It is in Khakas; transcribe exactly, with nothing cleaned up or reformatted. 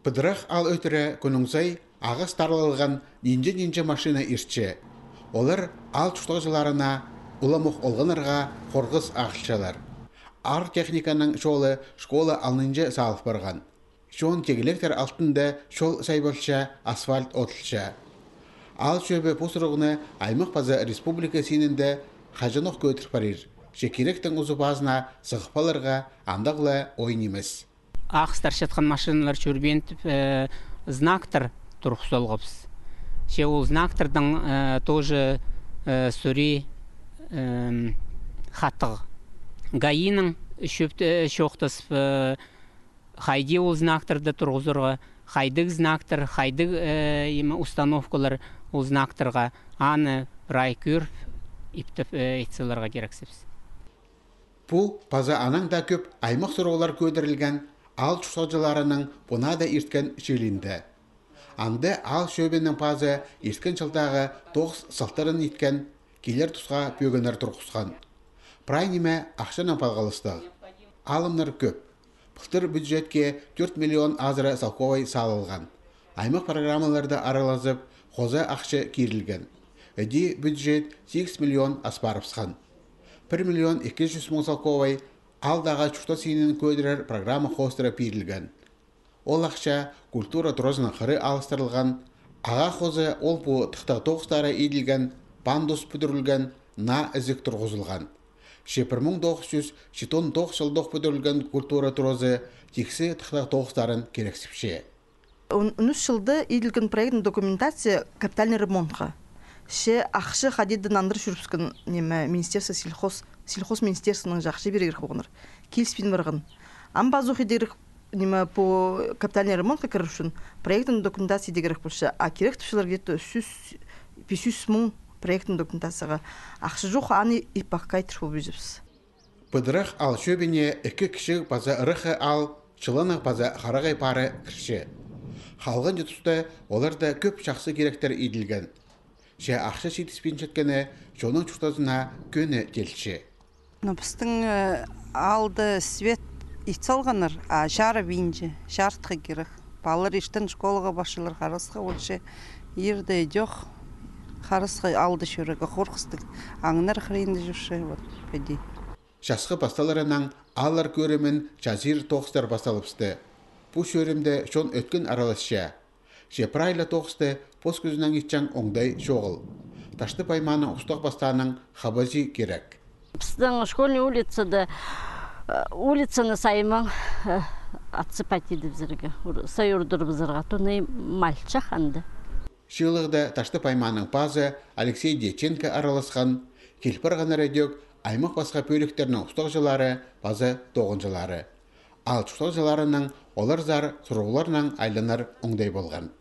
Пыдырах аал ӧтіре кӱннің сай ағас тарылған нинҷе-нинҷе машина иртче. Олар аал чуртағҷыларына уламох олғаннарға хорғыс ағылчалар. Аар техниканың чолы школа алнынҷа салып парған. Чоон тегілектер алтында чол сайбалча, асфальт одылча. Аал чӧбі пу сурығны аймах паза республика синінде хаҷанох кӧдір парир. Че киректің узы пазына сығып аларға андағ ла ой нимес. Ағас тарчатхан машиналар чӧрбеен тіп, э, знактар турғыс салғабыс. Че ол знактарның, э, тоже, э, сури, эм, хатығ. ГАИ-ның чӧпте, э, чоохтасып, э, хайди ол знактарды турғызарға, хайдағ знактар, хайдағ, э, име, установкалар ол знактарға, аны прай кӧріп, иптеп, э, ит саларға кирексібіс. Пу паза анаң даа кӧп аймах сурығлар кӧдірілген аал чуртағҷыларының пунада ирткен чыылиинда. Анда аал чӧбінің пазы ирткен чылдағы тоғыс салтарын иткен, килер тусха пӧгіннер турғысхан. Прай ниме ахчанаң палғалыстығ. Алымнар кӧп. Пылтыр бюджетке тӧрт миллион азыра салковай салылған. Аймах программаларда аралазып, хоза ахча кирілген. Іди бюджет сигіс миллион аспарыбысхан. Пір миллион ікі чӱс муң салковай аалдағы чуртас иинін кӧдірер программа хоостыра пирілген. Ол ахча культура туразының хыры алыстырылған, ағаа хоза ол пу тыхтағ тоғыстары иділген, пандус пӱдірілген, наа ізік турғызылған. Че пір муң тоғыс чӱс читон тоғыс чылдох пӱдірілген культура туразы тиксі тыхтағ тоғыстарын кирексіпче. Он, он ӱс чылда иділген проектная документация капитальный ремонтха. Че ахча хайди-да нандыр чӧрібіскен, ниме, министерство сельхоз, сельхоз министерствоның же ахча пирерге полғаннар. Киліспин парған. Ам пазох идерге, ниме, по капитальный ремонтха кірер ӱчӱн проектная документация идерге полча. А кирек тіпчелер где-то сӱс, пис чӱс муң проектная документацияға. Ахча чох, аны иппахха кирек полбинчабыс. Пыдырах аал чӧбіне ікі кічіг паза ыраххы аал, Чыланағ паза Харағай пары кірче. Халғанҷы туста оларда кӧп чахсы киректер иділген. Че ахча читіспинчеткені чонның чуртазына кӧні теелче. Ну, пістің, э, аалда свет ит салғаннар, а чарыбинча, чарытха кирек. Палалар иртен школаға парчалар, харасха полча, ирде идӧк, харасха, аалда чӧрерге хорғыстығ. Аңнар хыринда чӧрче, вот, піди. Часхы пасталарынаң ааллар кӧрімін чазир тоғыстар пасталыбысты. Пу чӧрімде чон ӧткін араласча. Че прай ла тоғысты пос кӱзінең итчең оңдай чоғыл. Таштып аймааның устағ пастааның хабазии кирек. Пістің Школьный улицада, э, улицаны саймаң, э, отсыпать идібізерге, ур-, сай урдурыбызарға, то не мальчах анда. Чыылығда Таштып аймааның пазы Алексей Дьяченко араласхан, кил парғаннар идӧк аймах пасха пӧліктернің устағҷылары паза тоғынҷылары. Аал чуртағҷыларының оларзар сурығларынаң айланар оңдай полған.